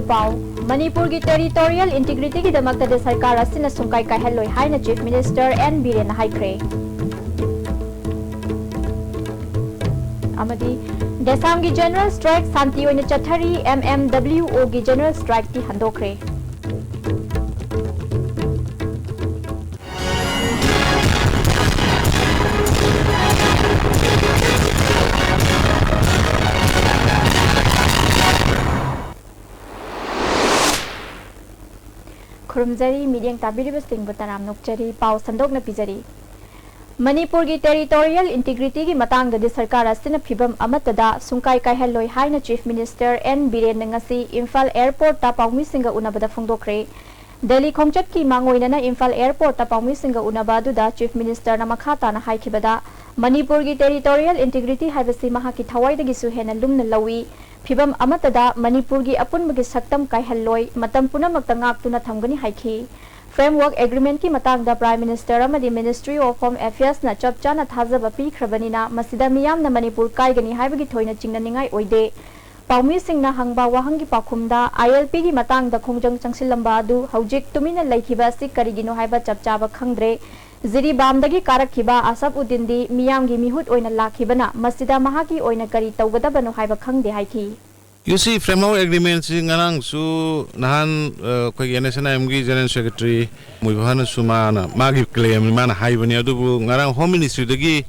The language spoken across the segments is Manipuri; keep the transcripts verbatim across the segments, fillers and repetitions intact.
ꯄꯥꯎ꯫ ꯃꯅꯤꯄꯨꯔꯒꯤ territorial integrityꯒꯤꯗꯃꯛꯇꯗꯤ ꯁꯔꯀꯥꯔ ꯑꯁꯤꯅ ꯁꯨꯡꯀꯥꯏ ꯀꯥꯏꯍꯜꯂꯣꯏ ꯍꯥꯏꯅ Chief Minister N ꯕꯤꯔꯦꯟꯅ ꯍꯥꯏꯈ꯭ꯔꯦ꯫ ꯑꯃꯗꯤ ꯗꯦꯁꯥꯝꯒꯤ general strike ꯁꯥꯟꯇꯤ ꯑꯣꯏꯅ ꯆꯠꯊꯔꯤ, M M W O ꯒꯤ general strikeꯇꯤ ꯍꯟꯗꯣꯛꯈ꯭ꯔꯦ꯫ ꯈꯨꯔꯨꯝꯖꯔꯤ, ꯃꯤꯠꯌꯦꯡ ꯇꯥꯕꯤꯔꯤꯕꯁꯤꯡꯕꯨ ꯇꯔꯥꯝꯅ ꯑꯣꯛꯆꯔꯤ꯫ ꯄꯥꯎ ꯁꯟꯗꯣꯛꯅ ꯄꯤꯖꯔꯤ꯫ ꯃꯅꯤꯄꯨꯔꯒꯤ territorial integrityꯒꯤ ꯃꯇꯥꯡꯗꯗꯤ ꯁꯔꯀꯥꯔ ꯑꯁꯤꯅ ꯐꯤꯚꯝ ꯑꯃꯠꯇꯗ ꯁꯨꯡꯀꯥꯏ ꯀꯥꯏꯍꯜꯂꯣꯏ ꯍꯥꯏꯅ Chief Minister N ꯕꯤꯔꯦꯟꯅ ꯉꯁꯤ ꯏꯝꯐꯥꯜ airportꯇ ꯄꯥꯎꯃꯤꯁꯤꯡꯒ ꯎꯅꯕꯗ ꯐꯣꯡꯗꯣꯛꯈ꯭ꯔꯦ꯫ ꯗꯦꯜꯂꯤ ꯈꯣꯡꯆꯠꯀꯤ ꯃꯥꯡꯑꯣꯏꯅꯅ ꯏꯝꯐꯥꯜ airportꯇ ꯄꯥꯎꯃꯤꯁꯤꯡꯒ ꯎꯅꯕ ꯑꯗꯨꯗ Chief Ministerꯅ ꯃꯈꯥ ꯇꯥꯅ ꯍꯥꯏꯈꯤꯕꯗ, ꯃꯅꯤꯄꯨꯔꯒꯤ territorial integrity ꯍꯥꯏꯕꯁꯤ ꯃꯍꯥꯛꯀꯤ ꯊꯋꯥꯏꯗꯒꯤꯁꯨ ꯍꯦꯟꯅ ꯂꯨꯝꯅ ꯂꯧꯏ꯫ ꯐꯤꯚꯝ ꯑꯃꯠꯇꯗ ꯃꯅꯤꯄꯨꯔꯒꯤ ꯑꯄꯨꯟꯕꯒꯤ ꯁꯛꯇꯝ ꯀꯥꯏꯍꯜꯂꯣꯏ, ꯃꯇꯝ ꯄꯨꯝꯅꯃꯛꯇ ꯉꯥꯛꯇꯨꯅ ꯊꯝꯒꯅꯤ ꯍꯥꯏꯈꯤ꯫ Framework Agreementꯀꯤ ꯃꯇꯥꯡꯗ Prime Minister ꯑꯃꯗꯤ Ministry of Home Affairsꯅ ꯆꯞ ꯆꯥꯅ ꯊꯥꯖꯕ ꯄꯤꯈ꯭ꯔꯕꯅꯤꯅ, ꯃꯁꯤꯗ ꯃꯤꯌꯥꯝꯅ ꯃꯅꯤꯄꯨꯔ ꯀꯥꯏꯒꯅꯤ ꯍꯥꯏꯕꯒꯤ ꯊꯣꯏꯅ ꯆꯤꯡꯅꯅꯤꯡꯉꯥꯏ ꯑꯣꯏꯗꯦ꯫ ꯄꯥꯎꯃꯤꯁꯤꯡꯅ ꯍꯪꯕ ꯋꯥꯍꯪꯒꯤ ꯄꯥꯎꯈꯨꯝꯗ, ILPꯒꯤ ꯃꯇꯥꯡꯗ ꯈꯣꯡꯖꯪ ꯆꯪꯁꯤꯜꯂꯝꯕ ꯑꯗꯨ ꯍꯧꯖꯤꯛ ꯇꯨꯃꯤꯟꯅ ꯂꯩꯈꯤꯕ ꯑꯁꯤ ꯀꯔꯤꯒꯤꯅꯣ ꯍꯥꯏꯕ ꯆꯞ ꯆꯥꯕ ꯈꯪꯗ꯭ꯔꯦ꯫ ꯖꯤꯔꯤꯕꯥꯝꯗꯒꯤ ꯀꯥꯔꯛꯈꯤꯕ ꯑꯁꯐ ꯎꯗꯤꯟꯗꯤ ꯃꯤꯌꯥꯝꯒꯤ ꯃꯤꯍꯨꯠ ꯑꯣꯏꯅ ꯂꯥꯛꯈꯤꯕꯅ, ꯃꯁꯤꯗ ꯃꯍꯥꯛꯀꯤ ꯑꯣꯏꯅ ꯀꯔꯤ ꯇꯧꯒꯗꯕꯅꯣ ꯍꯥꯏꯕ ꯈꯪꯗꯦ ꯍꯥꯏꯈꯤ꯫ You see, Framework Agreementꯁꯤ ꯉꯔꯥꯡꯁꯨ, ꯅꯍꯥꯟ, ꯑ, ꯑꯩꯈꯣꯏꯒꯤ NSCN-IMꯒꯤ General Secretary ꯃꯨꯏꯕꯍꯥꯅꯁꯨ ꯃꯥꯅ ꯃꯥꯒꯤ claim ꯃꯥꯅ ꯍꯥꯏꯕꯅꯤ, ꯑꯗꯨꯕꯨ ꯉꯔꯥꯡ Home Ministryꯗꯒꯤ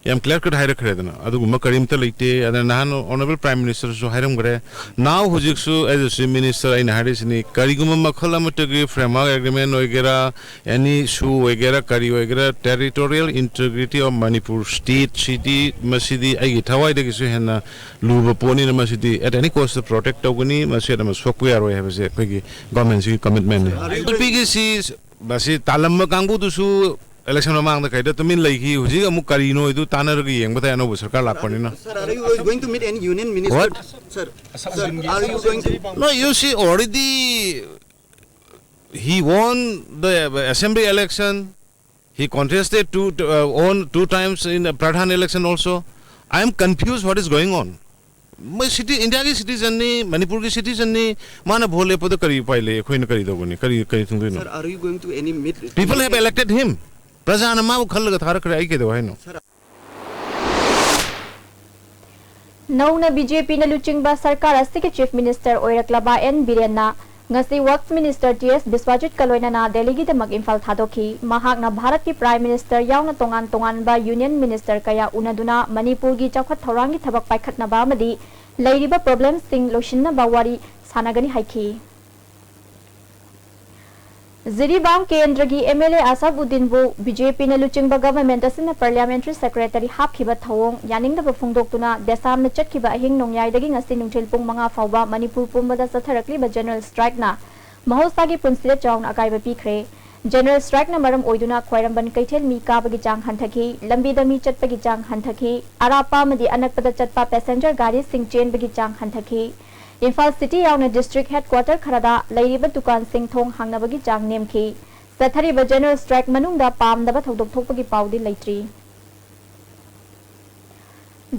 ꯌꯥꯝ clear cut ꯍꯥꯏꯔꯛꯈ꯭ꯔꯦꯗꯅ, ꯑꯗꯨꯒꯨꯝꯕ ꯀꯔꯤꯝꯇ ꯂꯩꯇꯦ꯫ ꯑꯗ ꯅꯍꯥꯟ Honourable Prime Ministerꯁꯨ ꯍꯥꯏꯔꯝꯈ꯭ꯔꯦ꯫ Now ꯍꯧꯖꯤꯛꯁꯨ as a Chief Minister ꯑꯩꯅ ꯍꯥꯏꯔꯤꯁꯤꯅꯤ, ꯀꯔꯤꯒꯨꯝꯕ ꯃꯈꯜ ꯑꯃꯠꯇꯒꯤ Framework Agreement ꯑꯣꯏꯒꯦꯔꯥ, any issue ꯑꯣꯏꯒꯦꯔꯥ, ꯀꯔꯤ ꯑꯣꯏꯒꯦꯔꯥ, territorial integrity of Manipur state ꯁꯤꯗꯤ, ꯃꯁꯤꯗꯤ ꯑꯩꯒꯤ ꯊꯋꯥꯏꯗꯒꯤꯁꯨ ꯍꯦꯟꯅ ꯂꯨꯕ ꯄꯣꯠꯅꯤꯅ, ꯃꯁꯤꯗꯤ at any cost protect ꯇꯧꯒꯅꯤ, ꯃꯁꯤ ꯑꯗꯨꯝ ꯁꯣꯛꯄ ꯌꯥꯔꯣꯏ ꯍꯥꯏꯕꯁꯦ ꯑꯩꯈꯣꯏꯒꯤ governmentꯁꯤꯒꯤ commitmentꯅꯤ꯫ ꯅꯨꯄꯤꯒꯤꯁꯤ ꯃꯁꯤ ꯇꯥꯜꯂꯝꯕ ꯀꯥꯡꯕꯨꯗꯨꯁꯨ election ꯃꯃꯥꯡꯗ ꯀꯩꯗ ꯇꯨꯃꯤꯟ ꯂꯩꯈꯤ, ꯍꯧꯖꯤꯛ ꯑꯃꯨꯛ ꯀꯔꯤꯅꯣ ꯍꯥꯏꯗꯨ ꯇꯥꯟꯅꯔꯒ ꯌꯦꯡꯕ ꯇꯥꯏ, ꯑꯅꯧꯕ ꯁꯔꯀꯥꯔ ꯂꯥꯛꯄꯅꯤꯅ꯫ Sir, are you going to meet any union minister? What? Sir, sir, are you going to? No, you see, already he won the assembly election. He contested two, uh, won two times in the Pradhan election also. I am confused what is going on. ꯃꯣꯏ ꯁꯤꯇꯤ, ꯏꯟꯗꯤꯌꯥꯒꯤ ꯁꯤꯇꯤꯖꯟꯅꯤ, ꯃꯅꯤꯄꯨꯔꯒꯤ ꯁꯤꯇꯤꯖꯟꯅꯤ, ꯃꯥꯅ ꯚꯣꯠ ꯂꯦꯞꯄꯗ ꯀꯔꯤ ꯎꯄꯥꯏ ꯂꯩ? ꯑꯩꯈꯣꯏꯅ ꯀꯔꯤ ꯇꯧꯒꯅꯤ? ꯀꯔꯤ, ꯀꯔꯤ ꯊꯨꯡꯗꯣꯏꯅꯣ? Sir, are you going to any meet? People have elected him. ꯄ꯭ꯔꯖꯥꯅ ꯃꯥꯕꯨ ꯈꯜꯂꯒ ꯊꯥꯔꯛꯈ꯭ꯔꯦ, ꯑꯩ ꯀꯩꯗꯧ ꯍꯥꯏꯅꯣ? ꯅꯧꯅ ꯕꯤ ꯖꯦ ꯄꯤꯅ ꯂꯨꯆꯤꯡꯕ ꯁꯔꯀꯥꯔ ꯑꯁꯤꯒꯤ ꯆꯤꯐ ꯃꯤꯅꯤꯁꯇꯔ ꯑꯣꯏꯔꯛꯂꯕ ꯑꯦꯟ ꯕꯤꯔꯦꯟꯅ ꯉꯁꯤ ꯋꯛꯐ ꯃꯤꯅꯤꯁꯇꯔ ꯇꯤ ꯑꯦꯁ ꯕꯤꯁ꯭ꯋꯥꯖꯤꯠꯀ ꯂꯣꯏꯅꯅ ꯗꯦꯜꯂꯤꯒꯤꯗꯃꯛ ꯏꯝꯐꯥꯜ ꯊꯥꯗꯣꯛꯈꯤ꯫ ꯃꯍꯥꯛꯅ ꯚꯥꯔꯠꯀꯤ ꯄ꯭ꯔꯥꯏꯝ ꯃꯤꯅꯤꯁꯇꯔ ꯌꯥꯎꯅ ꯇꯣꯉꯥꯟ ꯇꯣꯉꯥꯟꯕ ꯌꯨꯅꯤꯌꯟ ꯃꯤꯅꯤꯁꯇꯔ ꯀꯌꯥ ꯎꯅꯗꯨꯅ ꯃꯅꯤꯄꯨꯔꯒꯤ ꯆꯥꯎꯈꯠ ꯊꯧꯔꯥꯡꯒꯤ ꯊꯕꯛ ꯄꯥꯏꯈꯠꯅꯕ ꯑꯃꯗꯤ ꯂꯩꯔꯤꯕ ꯄ꯭ꯔꯣꯕ꯭ꯂꯦꯝꯁꯤꯡ ꯂꯣꯏꯁꯤꯟꯅꯕ ꯋꯥꯔꯤ ꯁꯥꯟꯅꯒꯅꯤ ꯍꯥꯏꯈꯤ꯫ ꯖꯤꯔꯤꯕꯥꯝ ꯀꯦꯟꯗ꯭ꯔꯒꯤ ꯑꯦꯝ ꯑꯦꯜ ꯑꯦ ꯑꯁꯥꯗ ꯎꯗꯤꯟꯕꯨ ꯕꯤ ꯖꯦ ꯄꯤꯅ ꯂꯨꯆꯤꯡꯕ ꯒꯚꯔꯟꯃꯦꯟꯠ ꯑꯁꯤꯅ ꯄꯥꯔꯂꯤꯌꯥꯃꯦꯟꯇꯔꯤ ꯁꯦꯀ꯭ꯔꯦꯇꯔꯤ ꯍꯥꯞꯈꯤꯕ ꯊꯧꯑꯣꯡ ꯌꯥꯅꯤꯡꯗꯕ ꯐꯣꯡꯗꯣꯛꯇꯨꯅ ꯗꯦꯁꯥꯝꯅ ꯆꯠꯈꯤꯕ ꯑꯍꯤꯡ ꯅꯣꯡꯌꯥꯏꯗꯒꯤ ꯉꯁꯤ ꯅꯨꯡꯊꯤꯜ ꯄꯨꯡ ꯃꯉꯥ ꯐꯥꯎꯕ ꯃꯅꯤꯄꯨꯔ ꯄꯨꯝꯕꯗ ꯆꯠꯊꯔꯛꯂꯤꯕ ꯖꯦꯅꯔꯦꯜ ꯁ꯭ꯇ꯭ꯔꯥꯏꯛꯅ ꯃꯍꯧꯁꯥꯒꯤ ꯄꯨꯟꯁꯤꯗ ꯆꯥꯎꯅ ꯑꯀꯥꯏꯕ ꯄꯤꯈ꯭ꯔꯦ꯫ ꯖꯦꯅꯔꯦꯜ ꯁ꯭ꯇ꯭ꯔꯥꯏꯛꯅ ꯃꯔꯝ ꯑꯣꯏꯗꯨꯅ ꯈ꯭ꯋꯥꯏꯔꯝꯕꯟ ꯀꯩꯊꯦꯜ ꯃꯤ ꯀꯥꯕꯒꯤ ꯆꯥꯡ ꯍꯟꯊꯈꯤ, ꯂꯝꯕꯤꯗ ꯃꯤ ꯆꯠꯄꯒꯤ ꯆꯥꯡ ꯍꯟꯊꯈꯤ, ꯑꯔꯥꯞꯄ ꯑꯃꯗꯤ ꯑꯅꯛꯄꯗ ꯆꯠꯄ ꯄꯦꯁꯦꯟꯖꯔ ꯒꯥꯔꯤꯁꯤꯡ ꯆꯦꯟꯕꯒꯤ ꯆꯥꯡ ꯍꯟꯊꯈꯤ꯫ ꯏꯝꯐꯥꯜ ꯁꯤꯇꯤ ꯌꯥꯎꯅ ꯗꯤꯁꯇ꯭ꯔꯤꯛ ꯍꯦꯗꯀ꯭ꯋꯥꯇꯔ ꯈꯔꯗ ꯂꯩꯔꯤꯕ ꯗꯨꯀꯥꯟꯁꯤꯡ ꯊꯣꯡ ꯍꯥꯡꯅꯕꯒꯤ ꯆꯥꯡ ꯅꯦꯝꯈꯤ꯫ ꯆꯠꯊꯔꯤꯕ ꯖꯦꯅꯔꯦꯜ ꯁ꯭ꯇ꯭ꯔꯥꯏꯛ ꯃꯅꯨꯡꯗ ꯄꯥꯝꯗꯕ ꯊꯧꯗꯣꯛ ꯊꯣꯛꯄꯒꯤ ꯄꯥꯎꯗꯤ ꯂꯩꯇ꯭ꯔꯤ꯫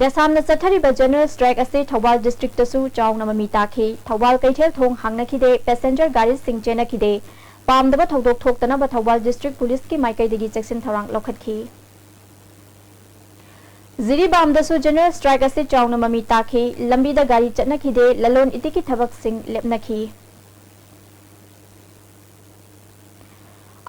ꯗꯦꯁꯥꯝꯅ ꯆꯠꯊꯔꯤꯕ ꯖꯦꯅꯔꯦꯜ ꯁ꯭ꯇ꯭ꯔꯥꯏꯛ ꯑꯁꯤ ꯊꯧꯕꯥꯜ ꯗꯤꯁꯇ꯭ꯔꯤꯛꯇꯁꯨ ꯆꯥꯎꯅ ꯃꯃꯤ ꯇꯥꯈꯤ꯫ ꯊꯧꯕꯥꯜ ꯀꯩꯊꯦꯜ ꯊꯣꯡ ꯍꯥꯡꯅꯈꯤꯗꯦ, ꯄꯦꯁꯦꯟꯖꯔ ꯒꯥꯔꯤꯁꯤꯡ ꯆꯦꯟꯅꯈꯤꯗꯦ꯫ ꯄꯥꯝꯗꯕ ꯊꯧꯗꯣꯛ ꯊꯣꯛꯇꯅꯕ ꯊꯧꯕꯥꯜ ꯗꯤꯁꯇ꯭ꯔꯤꯛ ꯄꯨꯂꯤꯁꯀꯤ ꯃꯥꯏꯀꯩꯗꯒꯤ ꯆꯦꯛꯁꯤꯟ ꯊꯧꯔꯥꯡ ꯂꯧꯈꯠꯈꯤ꯫ ꯖꯤꯔꯤꯕꯥꯝꯗꯁꯨ ꯖꯦꯅꯔꯦꯜ ꯁ꯭ꯇ꯭ꯔꯥꯏꯛ ꯑꯁꯤ ꯆꯥꯎꯅ ꯃꯃꯤ ꯇꯥꯈꯤ꯫ ꯂꯝꯕꯤꯗ ꯒꯥꯔꯤ ꯆꯠꯅꯈꯤꯗꯦ, ꯂꯂꯣꯟ ꯏꯇꯤꯛꯀꯤ ꯊꯕꯛꯁꯤꯡ ꯂꯦꯞꯅꯈꯤ꯫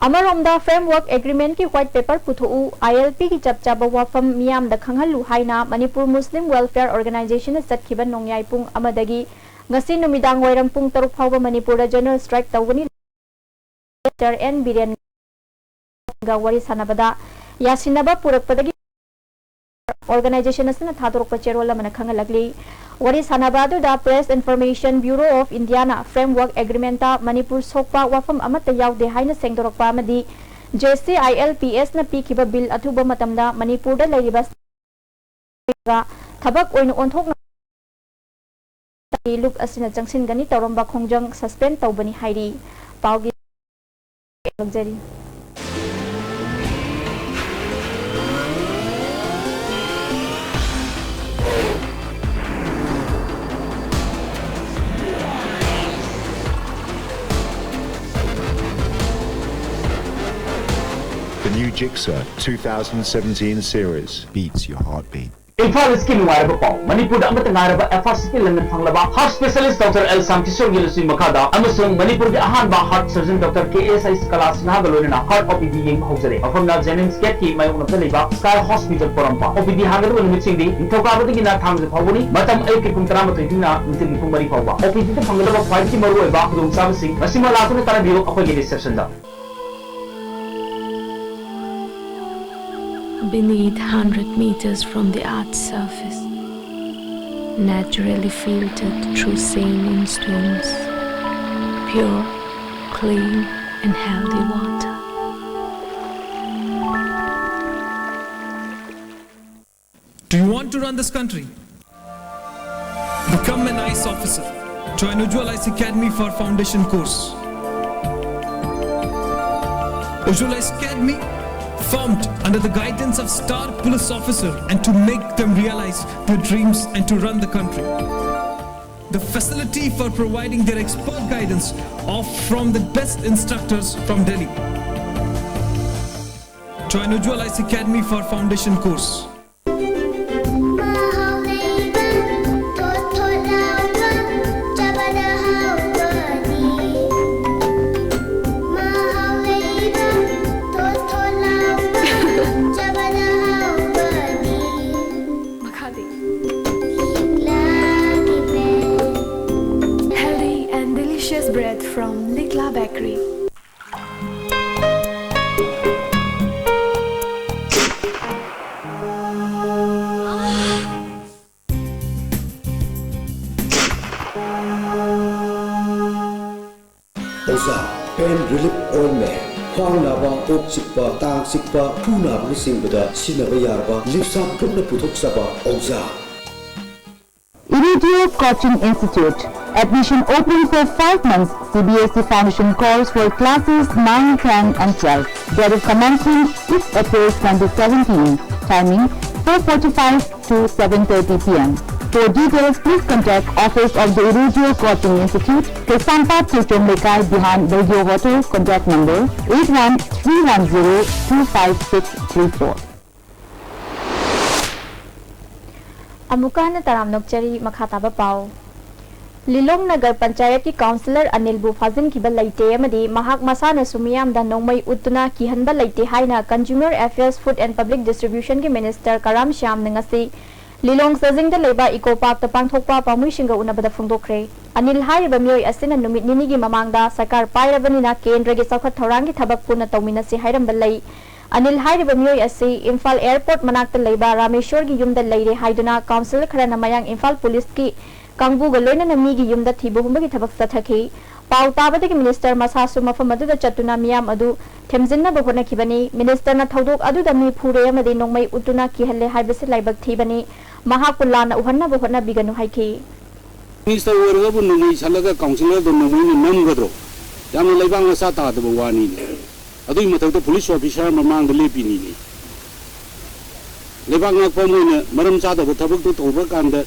ꯑꯃꯔꯣꯝꯗ ꯐ꯭ꯔꯦꯝꯋꯔꯛ ꯑꯦꯒ꯭ꯔꯤꯃꯦꯟꯠꯀꯤ ꯋꯥꯏꯠ ꯄꯦꯄꯔ ꯄꯨꯊꯣꯛꯎ, ꯑꯥꯏ ꯑꯦꯜ ꯄꯤꯒꯤ ꯆꯞ ꯆꯥꯕ ꯋꯥꯐꯝ ꯃꯤꯌꯥꯝꯗ ꯈꯪꯍꯜꯂꯨ ꯍꯥꯏꯅ ꯃꯅꯤꯄꯨꯔ ꯃꯨꯁꯂꯤꯝ ꯋꯦꯜꯐꯤꯌꯔ ꯑꯣꯔꯒꯅꯥꯏꯖꯦꯁꯟꯅ ꯆꯠꯈꯤꯕ ꯅꯣꯡꯌꯥꯏ ꯄꯨꯡ ꯑꯃꯗꯒꯤ ꯉꯁꯤ ꯅꯨꯃꯤꯗꯥꯡ ꯋꯥꯏꯔꯝ ꯄꯨꯡ ꯇꯔꯨꯛ ꯐꯥꯎꯕ ꯃꯅꯤꯄꯨꯔꯗ ꯖꯦꯅꯔꯦꯜ ꯁ꯭ꯇ꯭ꯔꯥꯏꯛ ꯇꯧꯒꯅꯤ꯫ ꯗꯣꯛꯇꯔ ꯑꯦꯟ ꯕꯤꯔꯦꯟꯒ ꯋꯥꯔꯤ ꯁꯥꯟꯅꯕꯗ ꯌꯥꯁꯤꯟꯅꯕ ꯄꯨꯔꯛꯄꯗꯒꯤ ꯑꯣꯔꯒꯅꯥꯏꯖꯦꯁꯟ ꯑꯁꯤꯅ ꯊꯥꯗꯣꯔꯛꯄ ꯆꯦꯔꯣꯜ ꯑꯃꯅ ꯈꯪꯍꯜꯂꯛꯂꯤ꯫ ꯋꯥꯔꯤ ꯁꯥꯟꯅꯕ ꯑꯗꯨꯗ ꯄ꯭ꯔꯦꯁ ꯏꯟꯐꯣꯔꯃꯦꯁꯟ ꯕ꯭ꯌꯨꯔꯣ ꯑꯣꯐ ꯏꯟꯗꯤꯌꯥꯅ ꯐ꯭ꯔꯦꯝꯋꯔꯛ ꯑꯦꯒ꯭ꯔꯤꯃꯦꯟꯠꯇ ꯃꯅꯤꯄꯨꯔ ꯁꯣꯛꯄ ꯋꯥꯐꯝ ꯑꯃꯠꯇ ꯌꯥꯎꯗꯦ ꯍꯥꯏꯅ ꯁꯦꯡꯗꯣꯔꯛꯄ ꯑꯃꯗꯤ J C I L P ꯑꯦꯁꯅ ꯄꯤꯈꯤꯕ ꯕꯤꯜ ꯑꯊꯨꯕ ꯃꯇꯝꯗ ꯃꯅꯤꯄꯨꯔꯗ ꯂꯩꯔꯤꯕ ꯊꯕꯛ ꯑꯣꯏꯅ ꯑꯣꯟꯊꯣꯛꯅꯕ ꯂꯨꯞ ꯑꯁꯤꯅ ꯆꯪꯁꯤꯟꯒꯅꯤ ꯇꯧꯔꯝꯕ ꯈꯣꯡꯖꯪ ꯁꯁꯄꯦꯟ ꯇꯧꯕꯅꯤ ꯍꯥꯏꯔꯤ꯫ ꯄꯥꯎꯒꯤ ꯂꯧꯖꯔꯤ꯫ New Gixxer two thousand seventeen series beats your heartbeat. Imphal ꯏꯁꯀꯤ ꯅꯨꯡꯉꯥꯏꯔꯕ ꯄꯥꯎ꯫ ꯃꯅꯤꯄꯨꯔꯗ ꯑꯃꯠꯇ ꯉꯥꯏꯔꯕ ꯑꯦꯐ ꯑꯥꯔ ꯁꯤ ꯇꯤ ꯂꯪꯅ ꯐꯪꯂꯕ ꯍꯥꯔꯠ ꯁ꯭ꯄꯦꯁꯤꯌꯦꯂꯤꯁ ꯗꯣꯛꯇꯔ ꯑꯦꯜ ꯁꯥꯝ ꯀꯤꯁꯣꯔꯒꯤ ꯂꯨꯆꯤꯡ ꯃꯈꯥꯗ ꯑꯃꯁꯨꯡ ꯃꯅꯤꯄꯨꯔꯒꯤ ꯑꯍꯥꯟꯕ ꯍꯥꯔꯠ ꯁꯔꯖꯟ ꯗꯣꯛꯇꯔ ꯀꯦ ꯑꯦꯁ ꯑꯩꯆ ꯀꯂꯥ ꯁꯤꯟꯍꯥꯒ ꯂꯣꯏꯅꯅ ꯍꯥꯔꯠ ꯑꯣ ꯄꯤ ꯗꯤ ꯌꯦꯡꯕ ꯍꯧꯖꯔꯦ꯫ ꯃꯐꯝꯅ ꯖꯦꯅꯤꯝꯁ ꯒꯦꯠꯀꯤ ꯃꯥꯌꯣꯛꯅꯕꯗ ꯂꯩꯕ ꯁ꯭ꯀꯥꯏ ꯍꯣꯁꯄꯤꯇꯥꯜ ꯄꯣꯔꯣꯝꯄꯥꯠ꯫ ꯑꯣ ꯄꯤ ꯗꯤ ꯍꯥꯡꯒꯗꯕ ꯅꯨꯃꯤꯠꯁꯤꯡꯗꯤ ꯅꯤꯡꯊꯧꯀꯥꯕꯗꯒꯤꯅ ꯊꯥꯡꯖ ꯐꯥꯎꯕꯅꯤ꯫ ꯃꯇꯝ ꯑꯌꯨꯛꯀꯤ ꯄꯨꯡ ꯇꯔꯥꯃꯥꯊꯣꯏꯗꯒꯤꯅ ꯅꯨꯡꯊꯤꯜꯒꯤ ꯄꯨꯡ ꯃꯔꯤ ꯐꯥꯎꯕ꯫ ꯑꯣ ꯄꯤ ꯗꯤꯗ ꯐꯪꯒꯗꯕ ꯈ꯭ꯋꯥꯏꯗꯒꯤ ꯃꯔꯨꯑꯣꯏꯕ ꯈꯨꯗꯣꯡꯆꯥꯕꯁꯤꯡ ꯃꯁꯤꯃꯛ ꯂꯥꯛꯇꯨꯅ ꯇꯥꯟꯅꯕꯤꯌꯨ ꯑꯩꯈꯣꯏꯒꯤ ꯔꯤꯁꯦꯞꯁꯟꯗ꯫ Beneath, hundred meters from the earth's surface, naturally filtered through saline stones, pure, clean, and healthy water. Do you want to run this country? Become an I A S officer. Join Ujjwal I A S Academy for foundation course. Ujjwal I A S Academy, formed under the guidance of star police officer, and to make them realize their dreams and to run the country. The facility for providing their expert guidance of from the best instructors from Delhi. Join Ujjwal I A S Academy for foundation course. Healthy and delicious bread from Likla Bakery. ꯑꯣꯖꯥ, pain relief ointment, ꯈ꯭ꯋꯥꯡ ꯅꯥꯕ, ꯀꯣꯛ ꯆꯤꯛꯄ, ꯇꯥꯡ ꯆꯤꯛꯄ, ꯈꯨ ꯅꯥꯕꯅꯆꯤꯡꯕꯗ ꯁꯤꯖꯤꯟꯅꯕ ꯌꯥꯔꯕ ꯂꯤꯞꯁꯥꯞ ꯒ꯭ꯔꯨꯞꯅ ꯄꯨꯊꯣꯛꯆꯕ ꯑꯣꯖꯥ꯫ Iridio Coaching Institute. Admission open for five months C B S E Foundation course for classes nine, ten and twelve. Date of commencement sixth April twenty seventeen. Timing four forty-five to seven thirty P M. For details, please contact Office of the Irujio Coaching Institute, Kaisampad Tuichom Lekai, behind Belgio Hotel, contact number eight one three one zero two five six three four. ꯑꯃꯨꯛꯀ ꯍꯟꯅ ꯇꯔꯥꯝꯅ ꯑꯣꯛꯆꯔꯤ꯫ ꯃꯈꯥ ꯇꯥꯕ ꯄꯥꯎ꯫ ꯂꯤꯂꯣꯡ ꯅꯒꯔ ꯄꯟꯆꯥꯌꯠꯀꯤ ꯀꯥꯎꯟꯁꯤꯂꯔ ꯑꯅꯤꯜꯕꯨ ꯐꯥꯖꯤꯟꯈꯤꯕ ꯂꯩꯇꯦ ꯑꯃꯗꯤ ꯃꯍꯥꯛ ꯃꯁꯥꯅꯁꯨ ꯃꯤꯌꯥꯝꯗ ꯅꯣꯡꯃꯩ ꯎꯠꯇꯨꯅ ꯀꯤꯍꯟꯕ ꯂꯩꯇꯦ ꯍꯥꯏꯅ Consumer Affairs, Food and Public Distributionꯒꯤ ꯃꯤꯅꯤꯁꯇꯔ ꯀꯔꯥꯝ ꯁ꯭ꯌꯥꯝꯅ ꯉꯁꯤ ꯂꯤꯂꯣꯡ ꯆꯥꯖꯤꯡꯗ ꯂꯩꯕ ꯏꯀꯣ ꯄꯥꯔꯛꯇ ꯄꯥꯡꯊꯣꯛꯄ ꯄꯥꯎꯃꯤꯁꯤꯡꯒ ꯎꯅꯕꯗ ꯐꯣꯡꯗꯣꯛꯈ꯭ꯔꯦ꯫ ꯑꯅꯤꯜ ꯍꯥꯏꯔꯤꯕ ꯃꯤꯑꯣꯏ ꯑꯁꯤꯅ ꯅꯨꯃꯤꯠ ꯅꯤꯅꯤꯒꯤ ꯃꯃꯥꯡꯗ ꯁꯔꯀꯥꯔ ꯄꯥꯏꯔꯕꯅꯤꯅ ꯀꯦꯟꯗ꯭ꯔꯒꯤ ꯆꯥꯎꯈꯠ ꯊꯧꯔꯥꯡꯒꯤ ꯊꯕꯛ ꯄꯨꯟꯅ ꯇꯧꯃꯤꯟꯅꯁꯤ ꯍꯥꯏꯔꯝꯕ ꯂꯩ꯫ ꯑꯅꯤꯜ ꯍꯥꯏꯔꯤꯕ ꯃꯤꯑꯣꯏ ꯑꯁꯤ ꯏꯝꯐꯥꯜ ꯑꯦꯌꯔꯄꯣꯔꯠ ꯃꯅꯥꯛꯇ ꯂꯩꯕ ꯔꯥꯃꯦꯁꯣꯔꯒꯤ ꯌꯨꯝꯗ ꯂꯩꯔꯦ ꯍꯥꯏꯗꯨꯅ ꯀꯥꯎꯟꯁꯤꯜ ꯈꯔꯅ ꯃꯌꯥꯡ ꯏꯝꯐꯥꯜ ꯄꯨꯂꯤꯁꯀꯤ ꯀꯥꯡꯕꯨꯒ ꯂꯣꯏꯅꯅ ꯃꯤꯒꯤ ꯌꯨꯝꯗ ꯊꯤꯕ ꯍꯨꯝꯕꯒꯤ ꯊꯕꯛ ꯆꯠꯊꯈꯤ꯫ ꯄꯥꯎ ꯇꯥꯕꯗꯒꯤ ꯃꯤꯅꯤꯁꯇꯔ ꯃꯁꯥꯁꯨ ꯃꯐꯝ ꯑꯗꯨꯗ ꯆꯠꯇꯨꯅ ꯃꯤꯌꯥꯝ ꯑꯗꯨ ꯊꯦꯝꯖꯤꯟꯅꯕ ꯍꯣꯠꯅꯈꯤꯕꯅꯤ꯫ ꯃꯤꯅꯤꯁꯇꯔꯅ ꯊꯧꯗꯣꯛ ꯑꯗꯨꯗ ꯃꯤ ꯐꯨꯔꯦ ꯑꯃꯗꯤ ꯅꯣꯡꯃꯩ ꯎꯠꯇꯨꯅ ꯀꯤꯍꯜꯂꯦ ꯍꯥꯏꯕꯁꯤ ꯂꯥꯏꯕꯛ ꯊꯤꯕꯅꯤ꯫ ꯃꯍꯥꯛꯄꯨ ꯂꯥꯟꯅ ꯎꯍꯟꯅꯕ ꯍꯣꯠꯅꯕꯤꯒꯅꯨ ꯍꯥꯏꯈꯤ꯫ ꯃꯤꯅꯤꯁꯇꯔ ꯑꯣꯏꯔꯒꯕꯨ ꯅꯣꯡꯃꯩ ꯁꯜꯂꯒ ꯀꯥꯎꯟꯁꯤꯂꯔꯗ ꯅꯣꯡꯃꯩꯅ ꯅꯝꯒꯗ꯭ꯔꯣ? ꯌꯥꯝꯅ ꯂꯩꯕꯥꯛ ꯃꯆꯥ ꯇꯥꯗꯕ ꯋꯥꯅꯤꯅꯦ꯫ ꯑꯗꯨꯒꯤ ꯃꯊꯛꯇ ꯄꯨꯂꯤꯁ ꯑꯣꯐꯤꯁꯥꯔ ꯃꯃꯥꯡꯗ ꯂꯦꯞꯄꯤꯅꯤꯅꯦ꯫ ꯂꯩꯕꯥꯛ ꯉꯥꯛꯄ ꯑꯃ ꯑꯣꯏꯅ ꯃꯔꯝ ꯆꯥꯗꯕ ꯊꯕꯛꯇꯣ ꯇꯧꯕ ꯀꯥꯟꯗ,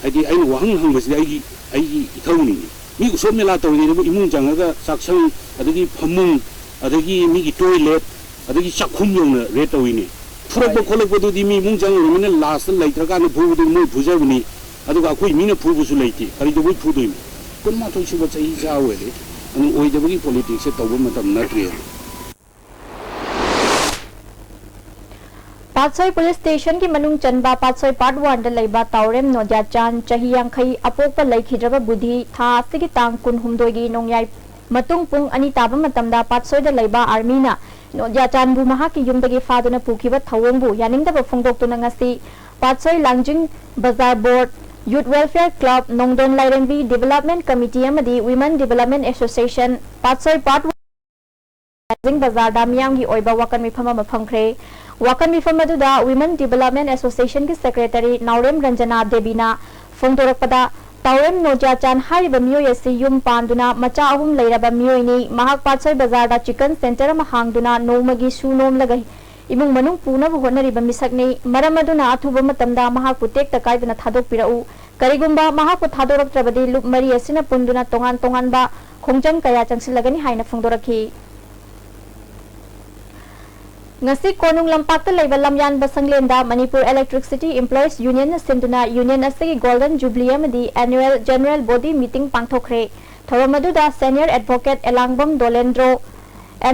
ꯍꯥꯏꯗꯤ, ꯑꯩꯅ ꯋꯥꯍꯪ ꯍꯪꯕꯁꯤꯗꯤ ꯑꯩꯒꯤ, ꯑꯩꯒꯤ ꯏꯊꯧꯅꯤꯅꯦ꯫ ꯃꯤ ꯎꯁꯣꯞ ꯃꯦꯂꯥ ꯇꯧꯔꯤꯉꯩꯗꯕꯨ ꯏꯃꯨꯡ ꯆꯪꯉꯒ ꯆꯥꯛꯁꯪ, ꯑꯗꯒꯤ ꯐꯃꯨꯡ, ꯑꯗꯒꯤ ꯃꯤꯒꯤ ꯇꯣꯏꯂꯦꯠ, ꯑꯗꯒꯤ ꯆꯥꯛꯈꯨꯝ ꯌꯧꯅ ꯔꯦꯗ ꯇꯧꯏꯅꯦ꯫ ꯐꯨꯔꯛꯄ ꯈꯣꯠꯂꯛꯄꯗꯨꯗꯤ ꯃꯤ ꯏꯃꯨꯡ ꯆꯪꯉꯨꯔꯕꯅꯤꯅ ꯂꯥꯁꯇ ꯂꯩꯇ꯭ꯔꯀꯥꯟꯗ ꯐꯨꯕꯗꯨ ꯃꯣꯏ ꯐꯨꯖꯕꯅꯤ꯫ ꯑꯗꯨꯒ ꯑꯩꯈꯣꯏ ꯃꯤꯅ ꯐꯨꯕꯁꯨ ꯂꯩꯇꯦ꯫ ꯀꯔꯤꯗꯧꯕꯩ ꯐꯨꯗꯣꯏꯅꯣ? ꯀꯨꯟꯃꯥꯊꯣꯏ ꯁꯨꯕ ꯆꯍꯤ ꯏꯆꯥ ꯑꯣꯏꯔꯦ꯫ ꯑꯗꯨ ꯑꯣꯏꯗꯕꯒꯤ ꯄꯣꯂꯤꯇꯤꯛꯁꯁꯦ ꯇꯧꯕ ꯃꯇꯝ ꯅꯠꯇ꯭ꯔꯦ꯫ ꯄꯥꯠꯁꯣꯏ ꯄꯨꯂꯤꯁ ꯁ꯭ꯇꯦꯁꯟꯒꯤ ꯃꯅꯨꯡ ꯆꯟꯕ ꯄꯥꯠꯁꯣꯏ ꯄꯥꯔꯠ ꯋꯥꯟꯗ ꯂꯩꯕ ꯇꯥꯎꯔꯦꯝ ꯅꯣꯗꯤꯌꯥꯆꯥꯟ, ꯆꯍꯤ ꯌꯥꯡꯈꯩ, ꯑꯄꯣꯛꯄ ꯂꯩꯈꯤꯗ꯭ꯔꯕ ꯕꯨꯙꯤ, ꯊꯥ ꯑꯁꯤꯒꯤ ꯇꯥꯡ ꯀꯨꯟꯍꯨꯝꯗꯣꯏꯒꯤ ꯅꯣꯡꯌꯥꯏ ꯃꯇꯨꯡ ꯄꯨꯡ ꯑꯅꯤ ꯇꯥꯕ ꯃꯇꯝꯗ ꯄꯥꯠꯁꯣꯏꯗ ꯂꯩꯕ ꯑꯥꯔꯃꯤꯅ ꯅꯣꯗꯤꯌꯥꯆꯥꯟꯕꯨ ꯃꯍꯥꯛꯀꯤ ꯌꯨꯝꯗꯒꯤ ꯐꯥꯗꯨꯅ ꯄꯨꯈꯤꯕ ꯊꯧꯑꯣꯡꯕꯨ ꯌꯥꯅꯤꯡꯗꯕ ꯐꯣꯡꯗꯣꯛꯇꯨꯅ ꯉꯁꯤ ꯄꯥꯠꯁꯣꯏ ꯂꯥꯡꯖꯤꯡ ꯕꯖꯥꯔ ꯕꯣꯔꯗ, ꯌꯨꯊ ꯋꯦꯜꯐꯤꯌꯔ ꯀ꯭ꯂꯕ, ꯅꯣꯡꯗꯣꯟ ꯂꯥꯏꯔꯦꯝꯕꯤ ꯗꯤꯚꯦꯂꯞꯃꯦꯟ ꯀꯃꯤꯇꯤ ꯑꯃꯗꯤ ꯋꯤꯃꯦꯟ ꯗꯤꯚꯦꯂꯞꯃꯦꯟ ꯑꯦꯁꯣꯁꯤꯌꯦꯁꯟ, ꯄꯥꯠꯁꯣꯏ ꯄꯥꯔꯠ ꯂꯥꯡꯖꯤꯡ ꯕꯖꯥꯔꯗ ꯃꯤꯌꯥꯝꯒꯤ ꯑꯣꯏꯕ ꯋꯥꯀꯟ ꯃꯤꯐꯝ ꯑꯃ ꯐꯝꯈ꯭ꯔꯦ꯫ ꯋꯥꯀꯟ ꯃꯤꯐꯝ ꯑꯗꯨꯗ ꯋꯤꯃꯦꯟ ꯗꯤꯚꯦꯂꯞꯃꯦꯟ ꯑꯦꯁꯣꯁꯤꯌꯦꯁꯟꯒꯤ ꯁꯦꯀ꯭ꯔꯦꯇꯔꯤ ꯅꯥꯎꯔꯦꯝ ꯔꯟꯖꯅꯥ ꯗꯦꯕꯤꯅ ꯐꯣꯡꯗꯣꯔꯛꯄꯗ, ꯇꯥꯎꯔꯦꯝ ꯅꯣꯗꯤꯌꯥꯆꯥꯟ ꯍꯥꯏꯔꯤꯕ ꯃꯤꯑꯣꯏ ꯑꯁꯤ ꯌꯨꯝ ꯄꯥꯟꯗꯨꯅ ꯃꯆꯥ ꯑꯍꯨꯝ ꯂꯩꯔꯕ ꯃꯤꯑꯣꯏꯅꯤ꯫ ꯃꯍꯥꯛ ꯄꯥꯠꯁꯣꯏ ꯕꯖꯥꯔꯗ ꯆꯤꯀꯟ ꯁꯦꯟꯇꯔ ꯑꯃ ꯍꯥꯡꯗꯨꯅ ꯅꯣꯡꯃꯒꯤ ꯁꯨ ꯅꯣꯝꯂꯒ ꯏꯃꯨꯡ ꯃꯅꯨꯡ ꯄꯨꯅꯕ ꯍꯣꯠꯅꯔꯤꯕ ꯃꯤꯁꯛꯅꯤ꯫ ꯃꯔꯝ ꯑꯗꯨꯅ ꯑꯊꯨꯕ ꯃꯇꯝꯗ ꯃꯍꯥꯛꯄꯨ ꯇꯦꯛꯇ ꯀꯥꯏꯗꯅ ꯊꯥꯗꯣꯛꯄꯤꯔꯛꯎ꯫ ꯀꯔꯤꯒꯨꯝꯕ ꯃꯍꯥꯛꯄꯨ ꯊꯥꯗꯣꯔꯛꯇ꯭ꯔꯕꯗꯤ ꯂꯨꯞ ꯃꯔꯤ ꯑꯁꯤꯅ ꯄꯨꯟꯗꯨꯅ ꯇꯣꯉꯥꯟ ꯇꯣꯉꯥꯟꯕ ꯈꯣꯡꯖꯪ ꯀꯌꯥ ꯆꯪꯁꯤꯜꯂꯒꯅꯤ ꯍꯥꯏꯅ ꯐꯣꯡꯗꯣꯔꯛꯈꯤ꯫ ꯉꯁꯤ ꯀꯣꯅꯨꯡ ꯂꯝꯄꯥꯛꯇ ꯂꯩꯕ ꯂꯝꯌꯥꯟꯕ ꯁꯪꯂꯦꯟꯗ ꯃꯅꯤꯄꯨꯔ Electricity Employees Unionꯅ ꯁꯤꯟꯗꯨꯅ ꯌꯨꯅꯤꯌꯟ ꯑꯁꯤꯒꯤ Golden Jubilee ꯑꯃꯗꯤ Annual General Body Meeting ꯄꯥꯡꯊꯣꯛꯈ꯭ꯔꯦ꯫ ꯊꯧꯔꯝ ꯑꯗꯨꯗ Senior Advocate ꯑꯦꯂꯥꯡꯕꯝ ꯗꯣꯂꯦꯟꯗ꯭ꯔꯣ,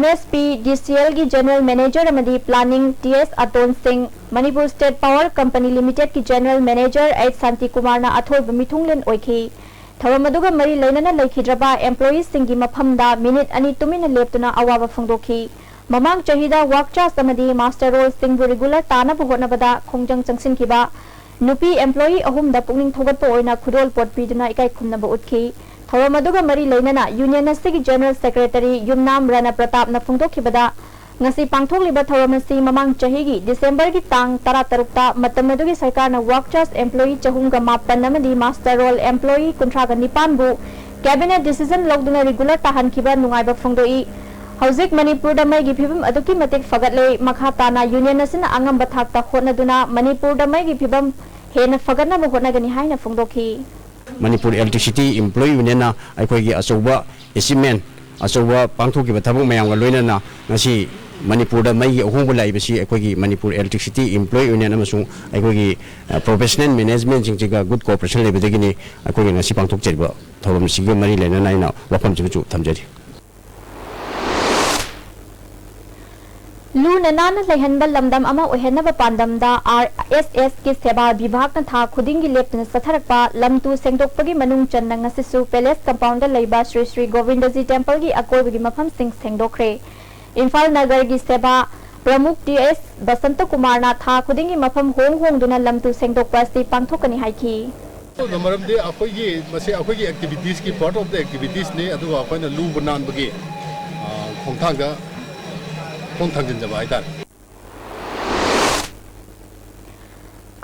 MSPDCLꯒꯤ General Manager ꯑꯃꯗꯤ Planning T S Aton Singh, Manipur State Power Company Limitedꯀꯤ General Manager ꯑꯩꯆ ꯁꯥꯟꯇꯤꯀꯨꯃꯥꯔꯅ ꯑꯊꯣꯏꯕ ꯃꯤꯊꯨꯡꯂꯦꯟ ꯑꯣꯏꯈꯤ꯫ ꯊꯧꯔꯝ ꯑꯗꯨꯒ ꯃꯔꯤ ꯂꯩꯅꯅ ꯂꯩꯈꯤꯗ꯭ꯔꯕ employeeꯁꯤꯡꯒꯤ ꯃꯐꯝꯗ ꯃꯤꯅꯤꯠ ꯑꯅꯤ ꯇꯨꯃꯤꯟꯅ ꯂꯦꯞꯇꯨꯅ ꯑꯋꯥꯕ ꯐꯣꯡꯗꯣꯛꯈꯤ꯫ ꯃꯃꯥꯡ ꯆꯍꯤꯗ work charge ꯑꯃꯗꯤ muster rollꯁꯤꯡꯕꯨ regular ꯇꯥꯅꯕ ꯍꯣꯠꯅꯕꯗ ꯈꯣꯡꯖꯪ ꯆꯪꯁꯤꯟꯈꯤꯕ ꯅꯨꯄꯤ employee ꯑꯍꯨꯝꯗ ꯄꯨꯛꯅꯤꯡ ꯊꯧꯒꯠꯄ ꯑꯣꯏꯅ ꯈꯨꯗꯣꯜꯄꯣꯠ ꯄꯤꯗꯨꯅ ꯏꯀꯥꯏ ꯈꯨꯝꯅꯕ ꯎꯠꯈꯤ꯫ ꯊꯧꯔꯝ ꯑꯗꯨꯒ ꯃꯔꯤ ꯂꯩꯅꯅ ꯌꯨꯅꯤꯌꯟ ꯑꯁꯤꯒꯤ General Secretary ꯌꯨꯝꯅꯥꯝ ꯔꯥꯅꯥ ꯄ꯭ꯔꯇꯥꯞꯅ ꯐꯣꯡꯗꯣꯛꯈꯤꯕꯗ, ꯉꯁꯤ ꯄꯥꯡꯊꯣꯛꯂꯤꯕ ꯊꯧꯔꯝ ꯑꯁꯤ ꯃꯃꯥꯡ ꯆꯍꯤꯒꯤ ꯗꯤꯁꯦꯝꯕꯔꯒꯤ ꯇꯥꯡ ꯇꯔꯥꯇꯔꯨꯛꯇ ꯃꯇꯝ ꯑꯗꯨꯒꯤ ꯁꯔꯀꯥꯔꯅ work charge employee ꯆꯍꯨꯝꯒ ꯃꯥꯄꯟ ꯑꯃꯗꯤ muster roll employee ꯀꯨꯟꯊ꯭ꯔꯥꯒ ꯅꯤꯄꯥꯟꯕꯨ cabinet decision ꯂꯧꯗꯨꯅ regular ꯇꯥꯍꯟꯈꯤꯕ ꯅꯨꯡꯉꯥꯏꯕ ꯐꯣꯡꯗꯣꯛꯏ꯫ ꯍꯧꯖꯤꯛ ꯃꯅꯤꯄꯨꯔꯗ ꯃꯩꯒꯤ ꯐꯤꯕꯝ ꯑꯗꯨꯛꯀꯤ ꯃꯇꯤꯛ ꯐꯒꯠꯂꯦ꯫ ꯃꯈꯥ ꯇꯥꯅ ꯌꯨꯅꯤꯌꯟ ꯑꯁꯤꯅ ꯑꯉꯝꯕ ꯊꯥꯛꯇ ꯍꯣꯠꯅꯗꯨꯅ ꯃꯅꯤꯄꯨꯔꯗ ꯃꯩꯒꯤ ꯐꯤꯕꯝ ꯍꯦꯟꯅ ꯐꯒꯠꯅꯕ ꯍꯣꯠꯅꯒꯅꯤ ꯍꯥꯏꯅ ꯐꯣꯡꯗꯣꯛꯈꯤ꯫ ꯃꯅꯤꯄꯨꯔ Electricity Employee Unionꯅ ꯑꯩꯈꯣꯏꯒꯤ ꯑꯆꯧꯕ achievement, ꯑꯆꯧꯕ ꯄꯥꯡꯊꯣꯛꯈꯤꯕ ꯊꯕꯛ ꯃꯌꯥꯝꯒ ꯂꯣꯏꯅꯅ ꯉꯁꯤ ꯃꯅꯤꯄꯨꯔꯗ ꯃꯩꯒꯤ ꯑꯍꯣꯡꯕ ꯂꯥꯛꯏꯕꯁꯤ ꯑꯩꯈꯣꯏꯒꯤ ꯃꯅꯤꯄꯨꯔ Electricity Employee Union ꯑꯃꯁꯨꯡ ꯑꯩꯈꯣꯏꯒꯤ, ꯑ, professional managementꯁꯤꯡꯁꯤꯒ good cooperationꯒ ꯂꯩꯕꯗꯒꯤꯅꯤ꯫ ꯑꯩꯈꯣꯏꯒꯤ ꯉꯁꯤ ꯄꯥꯡꯊꯣꯛꯆꯔꯤꯕ ꯊꯧꯔꯝꯁꯤꯒ ꯃꯔꯤ ꯂꯩꯅꯅ ꯑꯩꯅ ꯋꯥꯐꯝꯁꯤꯃꯁꯨ ꯊꯝꯖꯔꯤ꯫ ꯂꯨꯅ ꯅꯥꯟꯅ ꯂꯩꯍꯟꯕ ꯂꯝꯗꯝ ꯑꯃ ꯑꯣꯏꯍꯟꯅꯕ ꯄꯥꯟꯗꯝꯗ ꯑꯥꯔ ꯑꯦꯁ ꯑꯦꯁꯀꯤ ꯁꯦꯕꯥ ꯕꯤꯚꯥꯒꯅ ꯊꯥ ꯈꯨꯗꯤꯡꯒꯤ ꯂꯦꯞꯇꯅ ꯆꯠꯊꯔꯛꯄ ꯂꯝ ꯇꯨ ꯁꯦꯡꯗꯣꯛꯄꯒꯤ ꯃꯅꯨꯡ ꯆꯟꯅ ꯉꯁꯤꯁꯨ palace compoundꯗ ꯂꯩꯕ ꯁ꯭ꯔꯤ ꯁ꯭ꯔꯤ ꯒꯣꯕꯤꯟꯗꯖꯤ templeꯒꯤ ꯑꯀꯣꯏꯕꯒꯤ ꯃꯐꯝꯁꯤꯡ ꯁꯦꯡꯗꯣꯛꯈ꯭ꯔꯦ꯫ ꯏꯝꯐꯥꯜ ꯅꯒꯔꯒꯤ ꯁꯦꯕꯥ ꯄ꯭ꯔꯃꯨꯈ ꯇꯤ ꯑꯦꯁ ꯕꯁꯟꯇ ꯀꯨꯃꯥꯔꯅ ꯊꯥ ꯈꯨꯗꯤꯡꯒꯤ ꯃꯐꯝ ꯍꯣꯡ ꯍꯣꯡꯗꯨꯅ ꯂꯝ ꯇꯨ ꯁꯦꯡꯗꯣꯛꯄ ꯑꯁꯤ ꯄꯥꯡꯊꯣꯛꯀꯅꯤ ꯍꯥꯏꯈꯤ꯫ ꯑꯗꯨꯅ ꯃꯔꯝꯗꯤ ꯑꯩꯈꯣꯏꯒꯤ, ꯃꯁꯤ ꯑꯩꯈꯣꯏꯒꯤ activitiesꯀꯤ part of the activitiesꯅꯤ, ꯑꯗꯨꯒ ꯑꯩꯈꯣꯏꯅ ꯂꯨꯕ ꯅꯥꯟꯕꯒꯤ, ꯑ, ꯈꯣꯡꯊꯥꯡꯗ ꯈꯣꯡ ꯊꯥꯡꯖꯤꯟꯖꯕ ꯍꯥꯏꯇꯥꯔꯦ꯫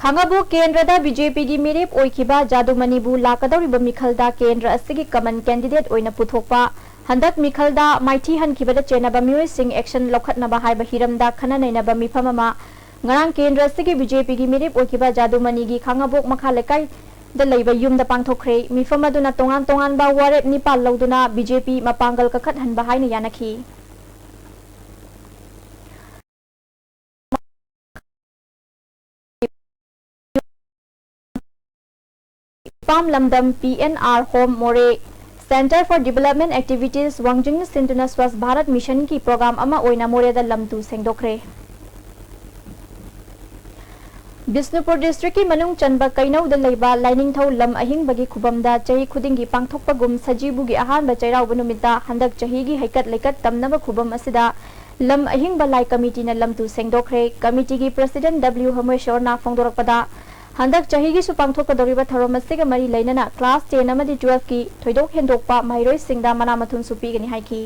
ꯈꯥꯡꯉꯕꯣꯛ ꯀꯦꯟꯗ꯭ꯔꯗ ꯕꯤꯖꯦꯄꯤꯒꯤ ꯃꯤꯔꯦꯞ ꯑꯣꯏꯈꯤꯕ ꯖꯥꯗꯨꯃꯅꯤꯕꯨ ꯂꯥꯛꯀꯗꯧꯔꯤꯕ ꯃꯤꯈꯜꯗ ꯀꯦꯟꯗ꯭ꯔ ꯑꯁꯤꯒꯤ common candidate ꯑꯣꯏꯅ ꯄꯨꯊꯣꯛꯄ ꯍꯟꯗꯛ ꯃꯤꯈꯜꯗ ꯃꯥꯏꯊꯤ ꯍꯟꯈꯤꯕꯗ ꯆꯦꯟꯅꯕ ꯃꯤꯑꯣꯏꯁꯤꯡ action ꯂꯧꯈꯠꯅꯕ ꯍꯥꯏꯕ ꯍꯤꯔꯝꯗ ꯈꯟꯅ ꯅꯩꯅꯕ ꯃꯤꯐꯝ ꯑꯃ ꯉꯔꯥꯡ ꯀꯦꯟꯗ꯭ꯔ ꯑꯁꯤꯒꯤ BJPꯒꯤ ꯃꯤꯔꯦꯞ ꯑꯣꯏꯈꯤꯕ ꯖꯥꯗꯨꯃꯅꯤꯒꯤ ꯈꯥꯉꯕꯣꯛ ꯃꯈꯥ ꯂꯩꯀꯥꯏꯗ ꯂꯩꯕ ꯌꯨꯝꯗ ꯄꯥꯡꯊꯣꯛꯈ꯭ꯔꯦ꯫ ꯃꯤꯐꯝ ꯑꯗꯨꯅ ꯇꯣꯉꯥꯟ ꯇꯣꯉꯥꯟꯕ ꯋꯥꯔꯦꯞ ꯅꯤꯄꯥꯜ ꯂꯧꯗꯨꯅ BJP ꯃꯄꯥꯡꯒꯜ ꯀꯟꯈꯠꯍꯟꯕ ꯍꯥꯏꯅ ꯌꯥꯅꯈꯤ꯫ ꯏꯄꯥꯝ ꯂꯝꯗꯝ P N R Home ꯃꯣꯔꯦ, Centre for Development Activities ꯋꯥꯡꯖꯤꯡꯅ ꯁꯤꯟꯗꯨꯅ ꯁ꯭ꯋꯥꯁ ꯚꯥꯔꯠ ꯃꯤꯁꯟꯒꯤ program ꯑꯃ ꯑꯣꯏꯅ ꯃꯣꯔꯦꯗ ꯂꯝ ꯇꯨ ꯁꯦꯡꯗꯣꯛꯈ꯭ꯔꯦ꯫ ꯕꯤꯁꯅꯨꯄꯨꯔ districtꯀꯤ ꯃꯅꯨꯡ ꯆꯟꯕ ꯀꯩꯅꯧꯗ ꯂꯩꯕ ꯂꯥꯏꯅꯤꯡꯊꯧ ꯂꯝ ꯑꯍꯤꯡꯕꯒꯤ ꯈꯨꯕꯝꯗ ꯆꯍꯤ ꯈꯨꯗꯤꯡꯒꯤ ꯄꯥꯡꯊꯣꯛꯄꯒꯨꯝ ꯁꯖꯤꯕꯨꯒꯤ ꯑꯍꯥꯟꯕ ꯆꯩꯔꯥꯎꯕ ꯅꯨꯃꯤꯠꯇ ꯍꯟꯗꯛ ꯆꯍꯤꯒꯤ ꯍꯩꯀꯠ ꯂꯩꯀꯠ ꯇꯝꯅꯕ ꯈꯨꯕꯝ ꯑꯁꯤꯗ ꯂꯝ ꯑꯍꯤꯡꯕ ꯂꯥꯏ committeeꯅ ꯂꯝ ꯇꯨ ꯁꯦꯡꯗꯣꯛꯈ꯭ꯔꯦ꯫ Committeeꯒꯤ president W ꯍꯣꯃꯦꯁꯣꯔꯅ ꯐꯣꯡꯗꯣꯔꯛꯄꯗ, ꯍꯟꯗꯛ ꯆꯍꯤꯒꯤꯁꯨ ꯄꯥꯡꯊꯣꯛꯀꯗꯧꯔꯤꯕ ꯊꯧꯔꯝ ꯑꯁꯤꯒ ꯃꯔꯤ ꯂꯩꯅꯅ class ten ꯑꯃꯗꯤ twelveꯀꯤ ꯊꯣꯏꯗꯣꯛ ꯍꯦꯟꯗꯣꯛꯄ ꯃꯍꯩꯔꯣꯏꯁꯤꯡꯗ ꯃꯅꯥ ꯃꯊꯨꯝꯁꯨ ꯄꯤꯒꯅꯤ ꯍꯥꯏꯈꯤ꯫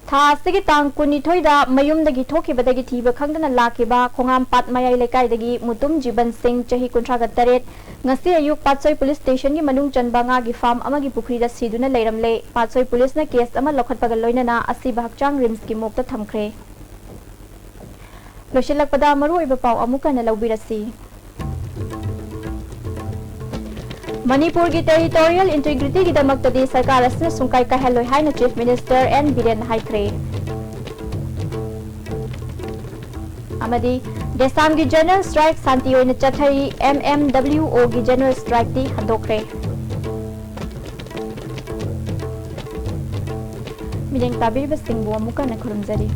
ꯊꯥ ꯑꯁꯤꯒꯤ ꯇꯥꯡ ꯀꯨꯟꯅꯤꯊꯣꯏꯗ ꯃꯌꯨꯝꯗꯒꯤ ꯊꯣꯛꯈꯤꯕꯗꯒꯤ ꯊꯤꯕ ꯈꯪꯗꯅ ꯂꯥꯛꯈꯤꯕ ꯈꯣꯡꯉꯥꯝꯄꯥꯠ ꯃꯌꯥꯏ ꯂꯩꯀꯥꯏꯗꯒꯤ ꯃꯨꯇꯨꯝ ꯖꯤꯕꯟ ꯁꯤꯡ, ꯆꯍꯤ ꯀꯨꯟꯊ꯭ꯔꯥꯒ ꯇꯔꯦꯠ, ꯉꯁꯤ ꯑꯌꯨꯛ ꯄꯥꯠꯁꯣꯏ police stationꯒꯤ ꯃꯅꯨꯡ ꯆꯟꯕ ꯉꯥꯒꯤ farm ꯑꯃꯒꯤ ꯄꯨꯈ꯭ꯔꯤꯗ ꯁꯤꯗꯨꯅ ꯂꯩꯔꯝꯂꯦ꯫ ꯄꯥꯠꯁꯣꯏ policeꯅ case ꯑꯃ ꯂꯧꯈꯠꯄꯒ ꯂꯣꯏꯅꯅ ꯑꯁꯤꯕ ꯍꯛꯆꯥꯡ RIMSꯀꯤ morgueꯇ ꯊꯝꯈ꯭ꯔꯦ꯫ ꯂꯣꯏꯁꯤꯜꯂꯛꯄꯗ ꯃꯔꯨꯑꯣꯏꯕ ꯄꯥꯎ ꯑꯃꯨꯛ ꯍꯟꯅ ꯂꯧꯕꯤꯔꯁꯤ꯫ ꯃꯅꯤꯄꯨꯔꯒꯤ territorial integrityꯒꯤꯗꯃꯛꯇꯗꯤ ꯁꯔꯀꯥꯔ ꯑꯁꯤꯅ ꯁꯨꯡꯀꯥꯏ ꯀꯥꯏꯍꯜꯂꯣꯏ ꯍꯥꯏꯅ Chief Minister N ꯕꯤꯔꯦꯟꯅ ꯍꯥꯏꯈ꯭ꯔꯦ꯫ ꯑꯃꯗꯤ ꯗꯦꯁꯥꯝꯒꯤ general strike ꯁꯥꯟꯇꯤ ꯑꯣꯏꯅ ꯆꯠꯊꯔꯤ, M M W Oꯒꯤ general strikeꯇꯤ ꯍꯟꯗꯣꯛꯈ꯭ꯔꯦ꯫ ꯃꯤꯠꯌꯦꯡ ꯇꯥꯕꯤꯔꯤꯕꯁꯤꯡꯕꯨ ꯑꯃꯨꯛ ꯍꯟꯅ ꯈꯨꯔꯨꯝꯖꯔꯤ꯫